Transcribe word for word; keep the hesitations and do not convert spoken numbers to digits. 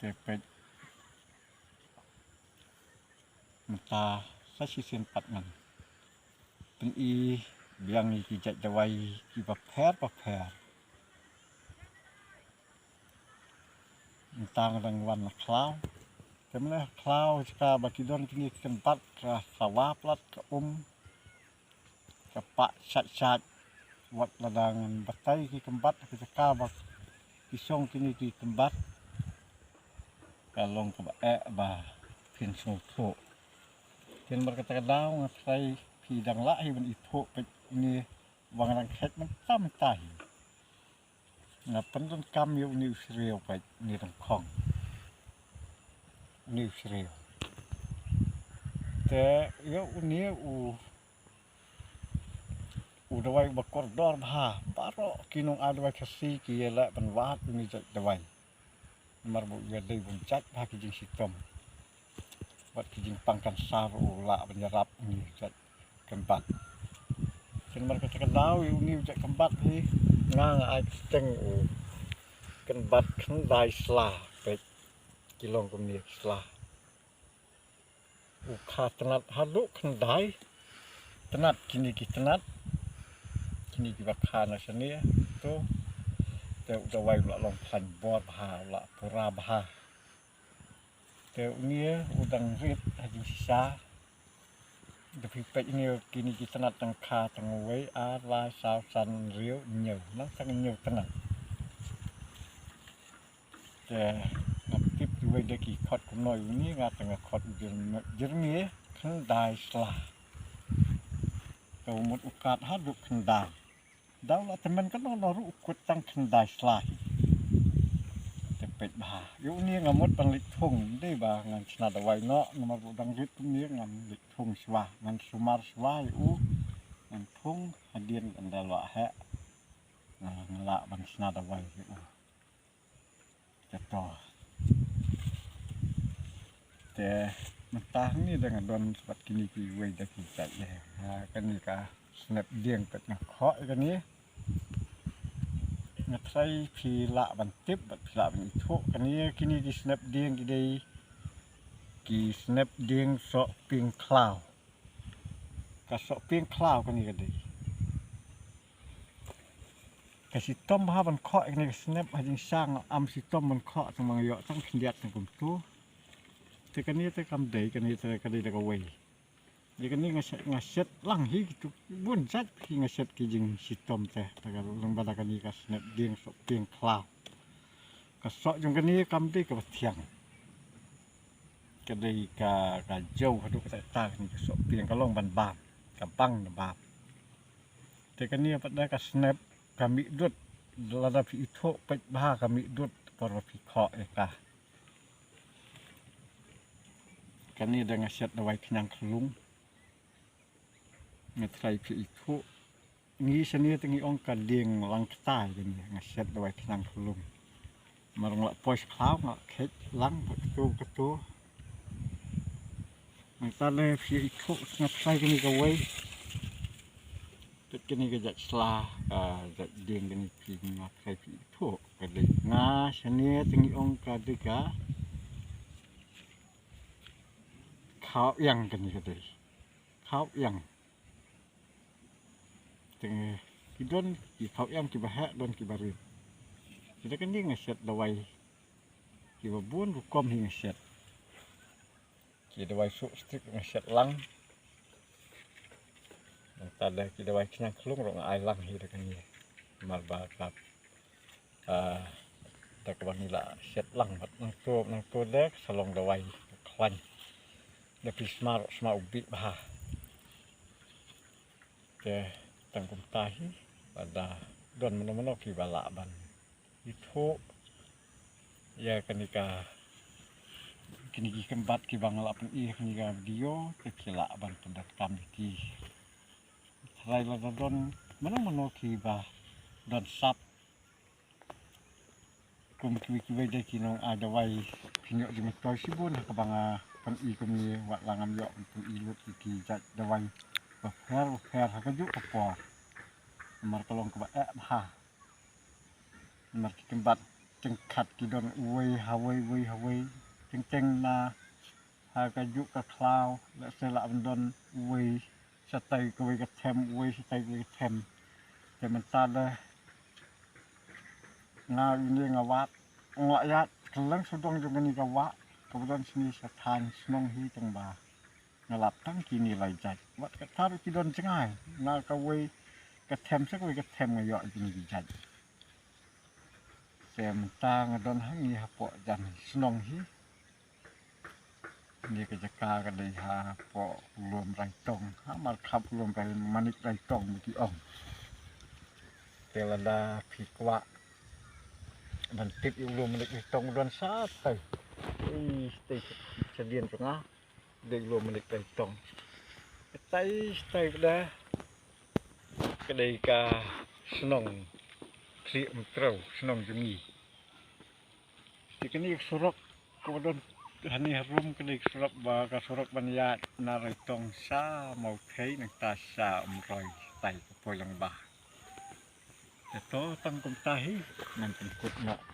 Te peit mynta sa shisien pat ngan pyni biang ïa ki jait dawai kiba pher bapher. Mynta nga dang wan na khlaw. Te mynne khlaw jaka ba ki don kine ki kynbat ka sawa palat ka um. Ka pah shait shait. Wat lada ngan batai ki kynbat ka jaka ba ki shong kine ki kynbat. Ka long kaba eh ba phin sngewthuh. Te namar kata ka daw nga tharai phi dang lah hi ban ithuh peit ine ba nga dang khet mynta mynta hi. Nga pyndonkam ïa une u shriew peit, une dang khong. Une u shriew. Te ïa une u, u dawai uba kordor bha, baroh ki nong-ai dawai Khasi ki ïaleh ban wad une u jait dawai. Namar ba u ïadei bun jait bha ki jingshitom. Bad ki jingpang kansar u lah ban ïarap une u jait kynbat. Te namar kata ka daw ïa une u jait kynbat hi nga, nga ai kyrteng u kynbat khyndai sla. Peit ki long kumne ki sla. U kha tnat haduh khyndai. Tnat kine ki tnat. Kine kiba kha na shane to. Te u dawai u la long khlaiñ bor bha, u la pura bha. Te une u dang rit ha jingshisha. Da phi peit une kine ki tnat dang kha tang uwei, ar, lai, saw, san, hynriew, hynñiew. Nang tang hynñiew tnat. Te ngam tip kiwei de ki khot kumno ïa une, nga te nga khot u jyrngam, jyrngam khyndai sla. Te u mut u kad haduh khyndai. Da u la tymmen kano kano ruh u kut tang khyndai sla hi. Te peit bha. Ïa une nga mut ban leit thung, dei ba ngan shna dawai noh, namar ba u dang rit kumne ngan leit thung shuwa, ngan sumar shuwa ïa u, ngan thung hadien kan da lah heh. Nga lah ban shna dawai ïa u. Te to. Te mynta hangne da nga don bad kine kiwei de ki jait de. Ha kane ka snep dieng pat nga khoh ïa kane. Nga tharai phi lah ban tip bad phi lah ban ithuh kane, kine ki snep dieng ki dei ki snep dieng sohpieng khlaw. Ka sohpieng khlaw kane ka dei. Ka shitom bha ban khoh ïa kane ka snep, ha jingshisha ngam shitom ban khoh tang ba nga ïoh tang khyndiat tang kumtu. Te kane te kam dei, kane te ka dei da kawei. Ïa kane nga shet, nga shet lang hi kitu bun jait hi nga shet ki jingshitom te. Te ka long ba da kane ka snep dieng sohpieng khlaw. Ka soh jong kane kam dei kaba thiang. Ka dei ka, ka jew haduh katta katta kane ka sohpieng ka long ban bam. Ka bang na bam. Te kane pat da ka snep ka mih dud. Lada phi ithuh peit bha ka mih dud por ba phi khoh ïa ka. Kane da nga shet dawai khñiang khlung. Nga tharai phi ithuh. Ngi shane te ngi ong ka dieng langktai kane, nga shet dawai khñiang khlung. Mar nga la poi sha khlaw nga la khet lang bad katu katu. Nangta lei phi ithuh nga tharai kane kawei. Peit kane ka jait sla, ka jait dieng kane phi nga tharai phi ithuh ka dei. Nga shane te ngi ong ka dei ka khaw ïang kane ka dei. Khaw ïang. Te ki don ki khaw ïang kiba heh, don kiba rit. Te da kane nga shet dawai kiba bun rukom hi nga shet. Ki dawai suh stick nga shet lang. Nangta da ki dawai khñiang khlung ruh nga ai lang hi da kane. Mar ba ka, ah, da kaba ngi la shet lang bad nangto nangto de ka sa long dawai khlaiñ. Da phi sma ruh sma u bih bha. Te tang kumta hi, lada don mano mano kiba lah ban ithuh ïa kane ka, kine ki kynbat kiba nga la pyni ha kane ka video, te ki lah ban pyndonkam ïa ki. Tharai lada don mano mano kiba don sap kum kiwei kiwei de ki nong-ai dawai, phin ïoh jingmyntoi shibun ha kaba nga pyni kumne, wat la ngam ïoh ban pyni lut ïa ki jait dawai bapher bapher ha kajuh ka por. Namar ka long kaba eh bha. Namar ki kynbat Jingkhat ki don uwei ha uwei, uwei ha uwei. Jingteng na ha kajuh ka khlaw, lehse lah ban don uwei shatai kawei ka them, uwei shatai kawei ka them. Te mynta leh nga ine nga wad, nga ïaid kylleng sawdong jong kane ka wah kaba don shane sha thaiñ shnong hi, tang ba nga lap tang kine lai jait. Wat kata ruh ki don jngai, na kawei ka them sha kawei ka them nga ïoh kine ki jait. Te mynta nga don hangne hapoh jan shnong hi. Kane ka jaka ka dei hapoh u lum Raitong, ha markhap u lum Rai, Manik Raitong ba ki ong. Te lada phi kwah ban tip ïa u lum Manik Raitong, don shatai, ei, shatai shadien jong nga, dei u lum Manik Raitong. Shatai, shatai pat ka dei ka shnong Khlieh Umtrew, shnong jong ngi. Te kane ka surok kaba don hangne harum ka dei ka surok ba, ka surok ban ïaid na Raitong sha Mawthei, nangta sha Umroi, shatai ka poi lang ba. Te to tang kumta hi, ngan pynkut noh